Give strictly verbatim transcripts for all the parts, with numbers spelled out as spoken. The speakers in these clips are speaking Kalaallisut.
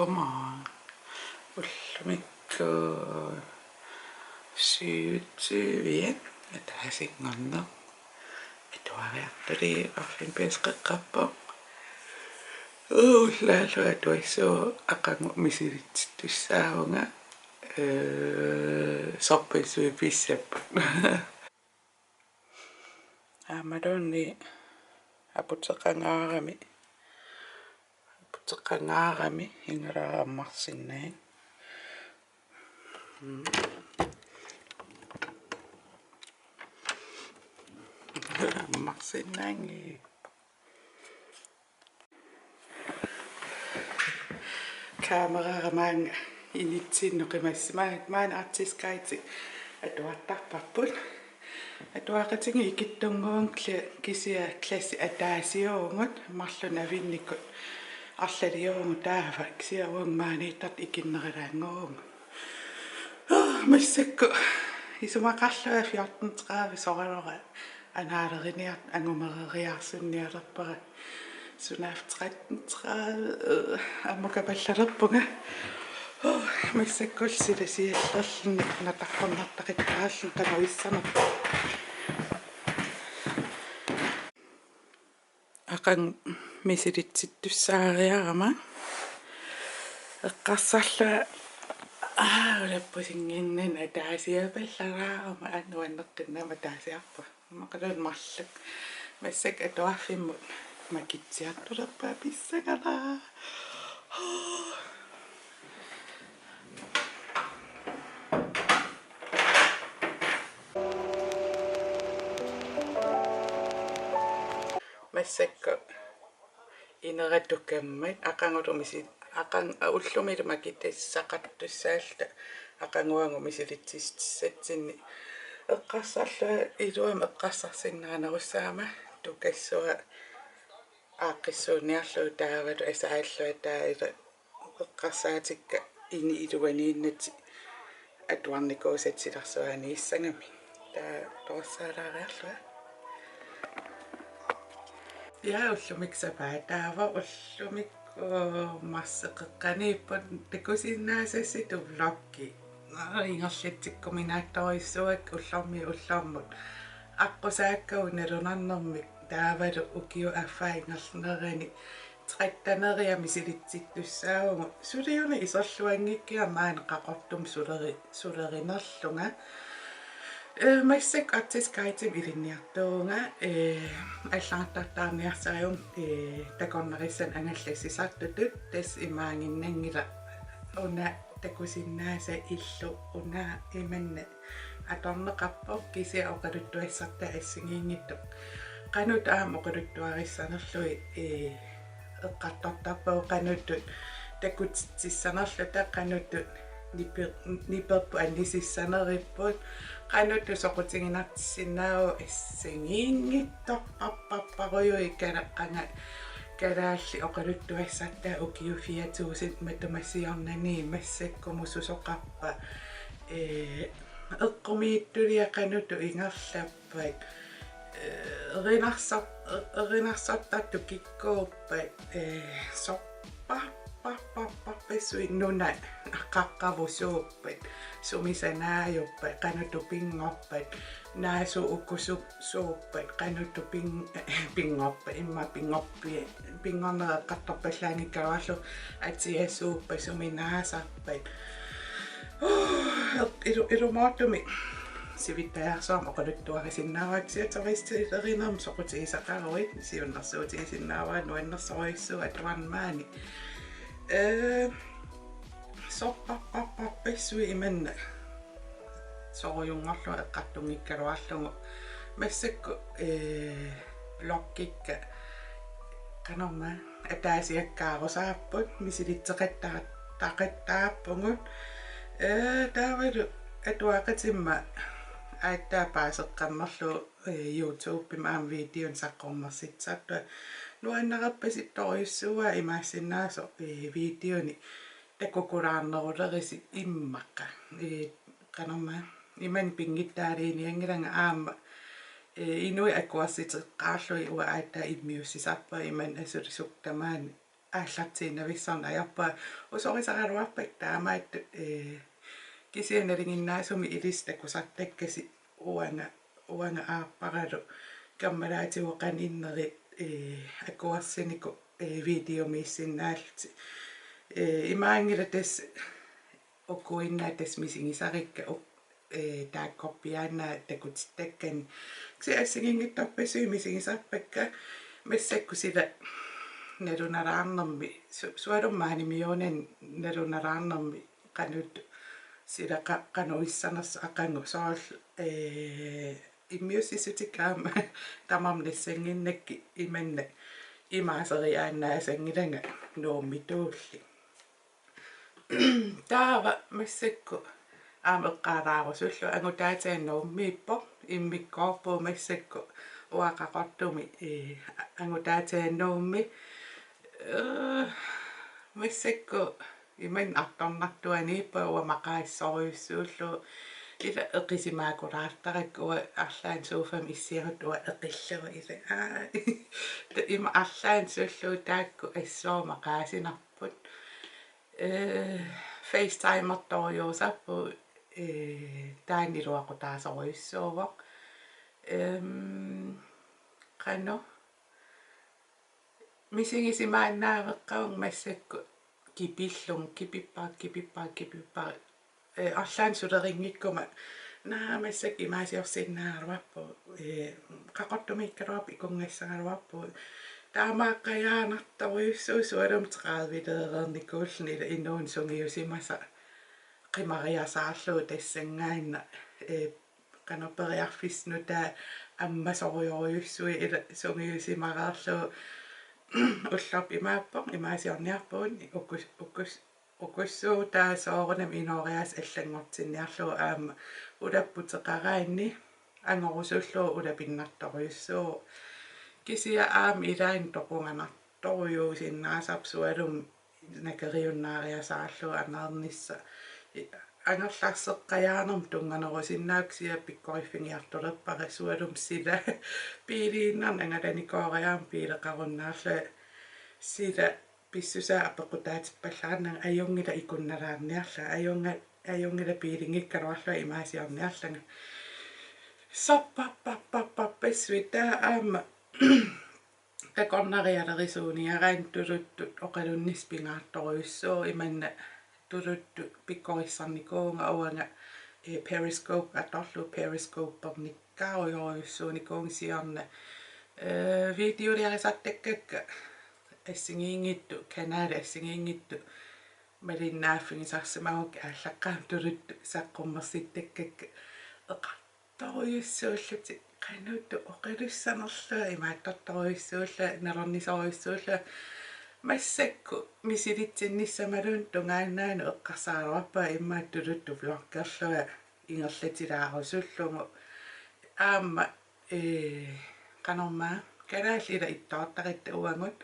Godmorgen. Ullumikkut syvogtyve ataasinngorneq. Atuariartulli arfineq-pingasut qeqqarpoq. Ullaallu atuassuuvoq, aqagu misilitsittussaavunga. Ee, sorpassuit pissapput. Aammaluunniit aputeqangaarami, aputeqangaarami ingalara ammarsinnaanngilaq. Mm. Ammarsinnaanngilaq. Kamerara maanga initsinnut qimassimaarpara, maani Arctic Guide atuartarparput. Atuaqatigiit ikittunnguunngillat, kisianni klassi ataasiuvugut, marluk navinnikut arlaliuvugut taava, kisianni uagut maaniittartut ikinnerulaannguuvugut. Massakkut isumaqarlunga fjorten tredive soralugu anaaleriniartoq, angumereriarsunnialerpara. Sunaaffa tretten tredive, øh, ammukapallerpunga. Øh, massakkullu silasiallerluni natarpannartaqattaarluni qanoq issanersoq. Aqagu misilitsittussaariarama. Eqqarsarlunga, aa, ulappusinnginnani ataasiapallaraarama, aa, nuanneqqinnama ataasiarpunga. Maqaluun marluk. Massakkut atuarfimmut makitsiartulerpunga, pissangara. Massakkut ineratukkammat aqagulu misi-, aqag-, ullumilu makitsissaqartussaalluta aqaguagu misilitsissatsinni. Eqqarsarlunga iluamik eqqarsarsinnaanerussaama, tukassuaq aaqqissuunniarlugu taavalu asaallunga taava eqqarsaatikka ini iluaniinnatik atuarnikuusatik silarsuaniissagamik. Taava torassaalaariarlunga. Ja, ullumikkut sapaataavoq, ullumikkut, øh, marsi qeqqaniippoq, takusinnaasassitut vloggi. Aa, ingerlatsikkuminaattorujussuuakka ullormiit ullormut. Aqqusaakkagut nalunarnermik taavalu ukiup affaa ingerlanerani tretteneriarlunga misilitsittussaavugut. Suliuna iserluanngikkiga maani Qaqortumi suleri-, sulerinerlunga. Øh, massakkut Arctic Guidemi ilinniartuuvunga, øh, allagartartaarniarsarivunga, øh, takornarissannut angallassisartutut, tassa imaaginnanngilaq una takusinnaasat illu una imanna atorneqarpoq, kisianni oqaluttuassartaa assigiinngitsoq. Qanoq aamma oqaluttuarissanerlugit, ee, eqqartortarpagut qanoq takutitsissanerluta, qanoq nipe-, niperput anisissaneripput, qanoq soqutiginartissinnaavagut, assigiinngitsorpassuarujui kalaqqanga kalaallit oqaluttuassartaa ukiut fire tusind matuma siornani, massakkumut susoqarpa, ee, eqqumiitsuliat qanoq ingerlappat, ee, erinarsor-, e-, erinarsortartut kikkuuppat, ee, sorpassuarpassuit, nunat qaqqavut suuppat, sumi sanaajuppat, qanoq pinngorpat, naasuup uku su-, suuppat, qanoq ping-, pinngorpat, immaqa pinngorpi-, pinngorneq eqqartorpallaanngikkaluarlugu, atia suuppat, sumi naasarpat. Ilu-, ilumoortumik sivittajaarsuarmik oqaluttuarisinnaavara, kisianni turistilerinermik soqutigisaqaruit, siunnersuutigisinnaavara, nuannersorujussuuvoq atuarneq maani. Ee, sorpassuarpassuit imanna sorujunngorlugu eqqartunngikkaluarlugu. Massakkut, ee, vloggikka qanormaa ataasiakkaarusaapput, misilitseqattaar-, taqattaarpugut. Ee, taavalu atuaqatima aatsaat paaseqqammerlugu, ee, YouTubemi aamma videonik saqqummersitsisartunga. Nuannerpasittorujussuuara imaassinnaasoq, ee, videonik takukulaarnerulerisi immaqa. Ee, qanormaa, imannak pinngitsaaliinianngilanga aamma, ee, inuit akuersiteqqaarlugit uanga aatsaat immiussisarpunga imannak asuli sukkut tamaani aallartiinnavissarneq ajorpunga. Usorisaraluarpakka taamaattut, ee, kisianni nalinginnaasumik ilissi takusartakkasi uanga, uanga aapparalu kammalaatigut qaninnerit, ee, akuersinikut, ee, videomiissinnaallutik. Ee, imaanngilaq tassa ukuinnaat tassa misigisarikka uk-, ee, taakkorpiaannaat takutittakkanni. Kisianni assigiinngitsorpassuit misigisarpakka massakkut sila nalunalaarnermi, su-, sualummik maanimiuunani nalunalaarnermi qanoq sila qa-, qanoq issanersoq aqagu soorlu, ee, immiussissutikka aamma tamarmik nassannginnakkit imannak imaaseriaannaasanngilanga Nuummituulli. Taava massakkut aamma eqqaalaarusullugu angutaatiga Nuummiippoq, immikkoorpugut massakkut uanga Qaqortumi, ee, angutaatiga Nuummi. Ee, massakkut imannak artornartuaniippunga uanga maqaasisorujussuullugu, ila eqisimaakulaartarakku uanga arlaannik sofami issiavunga uanga eqillugu ila, aa. Ima arlaannik sullugu taakku assut maqaasinarput. Ee, FaceTimertorujussuuvugut, ee, taanna iluaqutaasorujussuuvoq. Em, qanoq misigisimaannaaveqaanga massakkut kipillunga, kipippara, kipippara, kipippara. Ee, arlaannik sulerinngikkuma: Naa, massakkut imaasiorsinnaagaluarpugut, ee, Qaqortumiikkaluarpoq, ikunngassagaluarpugut. Taamaaqqajaanartorujussuuvoq, sualummik tredivereernikuulluni ila inuuneq sungiusimasoq qimariasaarlugu tassanngaannaq, ee, qanoq periarfissaq nutaaq ammasorujorujussuit ila sungiusimareerlugu. Ullorput imaappoq, imaasiorniarpugut, ukus-, ukus-, ukussuutaa soorunami inooriaaseq allanngortinniarlugu aamma ulapputeqaraanni angorusullugu ulapinnartorujussuuvoq. Kisianni aamma ilaanni toqunganartorujuusinnaasarpoq, sualummik nakeriunnaariasaarlugu angernissaa. I-, angerlarseqqajaanermut tunnganerusinnaavoq, kisianni pikkoriffigiartulerpara, sualummik sila biiliinnarnik angalanikooriarama biileqarunnaarlunga sila pissusaa apeqqutaatippallaarnanga, ajunngilaq ikunnalaarniarlunga, ajunga-, ajunngilaq biilinngikkaluarlunga imaasiorniarlanga. Sorpassuarpassuit, taava aamma takornarialerisuuniaraanni tuluttut oqalunnissaq pingaartorujussuuvoq, imannak tuluttut pikkorissarnikuuvunga uanga, ee, Periscope atorlugu, Periscopernikkaarujorujussuunikuuvunga siorna. Ee, videoliarisartakkakka assigiinngitsut, kanalit assigiinngitsut malinnaaffigisarsimagukkit, aallaqqaammut tuluttut saqqummersittakkakka eqartorujussuullutik, qanoq oqalussanerlunga, imaattortorujussuullunga, nalornisorujussuullunga. Massakkut misilitsinnissamulluunniit tungaannaanut eqqarsaraluarpunga immaqa tuluttut vloggerlunga ingerlatilaarusullugu. Aamma, ee, qanormaa, kalaallit ila ittoortaratta uagut,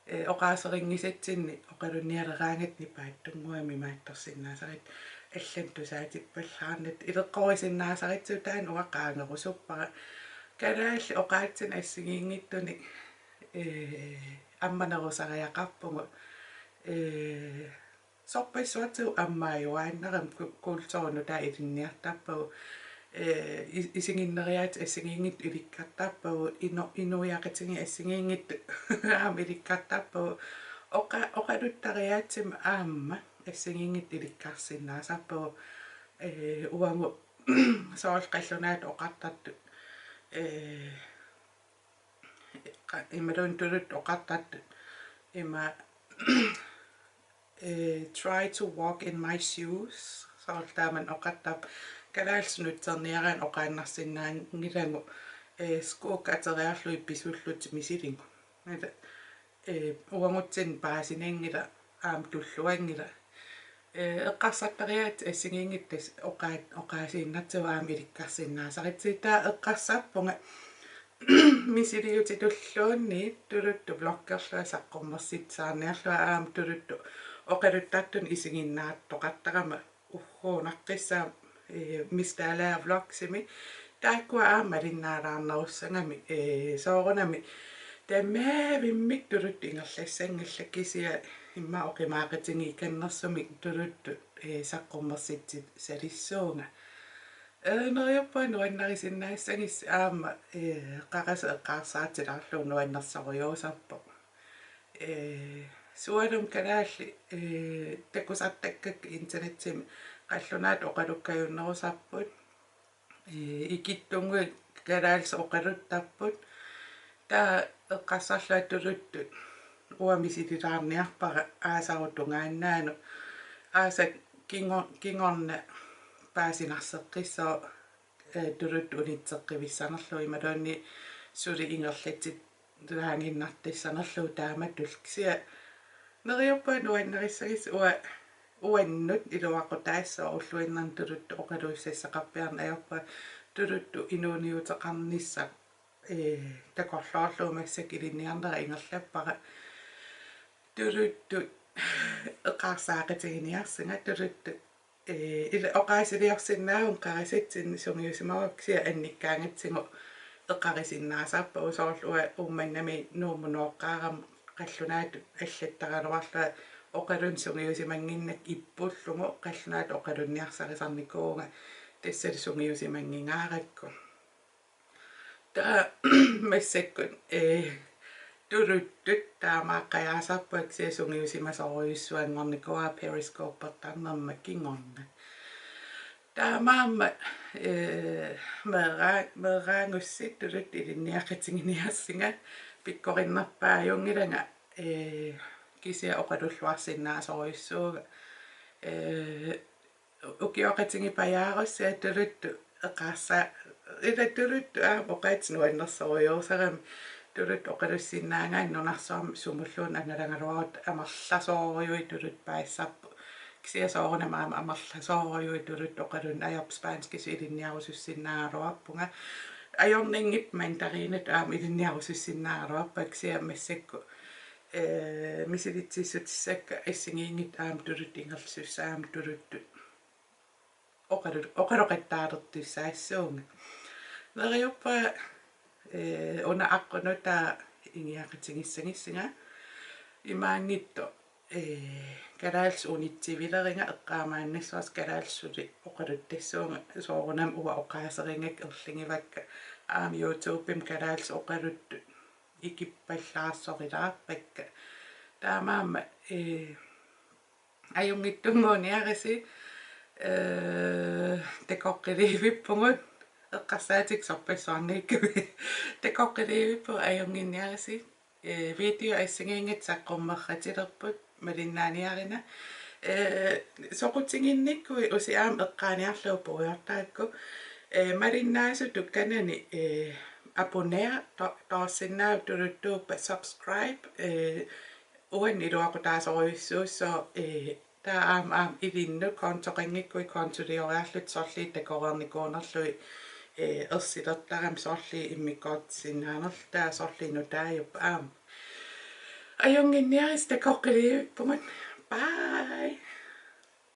ee, oqaaserinngisatsinnik oqalunnialeraangatta nipaatsunnguamik imaattorsinnaasaratta, allanut tusaatippallaarnatta, ileqqorisinnaasaratsigu taanna uanga qaangerusuppara. Kalaallit oqaatsinik assigiinngitsunik, ee, ammanerusariaqarpugut, ee, sorpassuartigut ammaajuaannarami, ku-, kulturi nutaaq ilinniartarpagut, ee, is-, isiginneriaatsit assigiinngitsut ilikkartarpagut, inu-, inuiaqatigiit assigiinngitsut aamma ilikkartarpagut, oqa-, oqaluttariaatsimik aamma assigiinngitsut ilikkarsinnaasarpagut, ee, uagut soorlu qallunaatut oqartartut, ee, qa-, imaluunniit tuluttut oqartartut ima, ee, try to walk in my shoes. Soorlu taama oqartarput, kalaallisut nutserniaraanni oqaannarsinnaanngilagut, ee, skuukka ateriarlugit pisullutik misiligut. Ila, ee, uagutsinnut paasinanngilaq, aamma tulluanngilaq. Ee, eqqarsartariaatsit assigiinngitsut tassa oqaat-, oqaasiinnartigut aamma ilikkarsinnaasaratsigu. Taava eqqarsarpunga misiliutitulluunniit tuluttut vloggerlunga saqqummersitsisarniarlunga aamma tuluttut oqaluttartunik isiginnaartoqartarama ugguunaqqissaaq, ee, Miss Dalager Vlogsimi. Taakkua aamma malinnaalaarnerussagamik, ee, soorunami Tamaavimmik tuluttut ingerlassanngillat, kisianni immaqa oqimaaqatigiikannersumik tuluttut, ee, saqqummersitsisalissuunga. Ee, neriuppunga nuannarisinnaassagissi aamma, ee, qarasaat eqqarsaatsilaarlugu nuannersorujussuusarpoq. Ee, sualummik kalaallit, ee, takusartakkakka internetsimi qallunaatut oqalukkajunnerusarput. Ee, ikittunnguit kalaallisut oqaluttarput. Taava eqqarsarlunga tuluttut uanga misililaarniarpara aasap tungaannaanut. Aasap kingo-, kingorna paasinarseqqissaaq, ee, tuluttut unitseqqivissanerlugu imaluunniit suli ingerlatsitaaginnartassanerlugu taamatullu, kisianni neriuppunga nuannarissagussi ua-, uannut iluaqutaassaaq ulluinnarni tuluttut oqaluussassaqarpiarneq ajorpunga tuluttut inuuniuteqarnissaq, ee, takorloorlugu massakkut ilinniarnera ingerlappara. Tuluttut eqqarsaaqatiginiarsinga tuluttut, ee, ila oqaasiliorsinnaavunga qarasatsinni sungiusimavara, kisianni annikkaangatsigu eqarisinnaasarpagut, soorlu uanga Uummannami Nuummut nooqqaarama qallunaatut allattaraluarlunga oqalunneq sungiusimannginnakku ippullugu qallunaatut oqalunniarsarisarnikuuvunga, tassalu sungiusimanngingaarakku. Taava massakkut, ee, tuluttut taamaaqqajaasarpunga, kisianni sungiusimasorujussuanngornikuuara Periscopertarnerma kingorna. Taamaammat, ee, meeraa-, meeraagussi tuluttut ilinniaqatiginiarsinga, pikkorinnerpaajunngilanga, ee, kisianni oqalulluarsinnaasorujussuuvunga. Ee, ukioqatigiippajaarussi tuluttut eqqarsa-, ila tuluttut aamma oqaatsit nuannersorujussuusarami, tuluttut oqalussinnaagaanni nunarsuarmi sumulluunniit angalagaluarutta amerlasoorujuit tuluttut paasisarput. Kisianni soorunami aamma amerlasoorujuit tuluttut oqalunneq ajorput, spanskisut ilinniarusussinnaagaluarpunga. Ajornanngippat mandarinit aamma ilinniarusussinnaagaluarpunga, kisianni massakkut, ee, misilitsiissutissakka assigiinngitsut aamma tuluttut ingerlasussaammat tuluttut oqalu-, oqaloqattaalertussaassuunga. Neriuppunga, ee, una aqqut nutaaq ingiaqatigissagissinga. Imaanngitsoq, ee, kalaallisut unitsivileriga, eqqaamaannassuarsi kalaallisut suli oqaluttassuunga, soorunami uanga oqaaserigakku erligivakka. Aamma YouTubemi kalaallisut oqaluttut ikippallaarsorilaarpakka. Taamaammat, ee, ajunngitsunnguuniarisi, ee, takoqqiliivippugut, eqqarsaatikka sorpassuarniikkuit. Takoqqiliivippugut, ajunnginniarisi, ee, video assigiinngitsut saqqummeratilerput malinnaaniarina. Ee, soqutiginnikkuit usi aamma eqqaaniarlugu puigortarakku, ee, malinnaasutut kanani, ee, abonner to-, toorsinnaavat, tuluttuuppat subscribe, ee, uannut iluaqutaasorujussuussooq, ee, taava aamma, aamma ilinnut kontoqanngikkuit kontolioriarlutit sorliit takoreernikuunerlugit, ee, ersilertarami, sorliit immikkoortisinnaanerlutik, taava sorliit nutaajuppat aamma. Ajunnginniarisi, takoqqiliivippugut. Bye.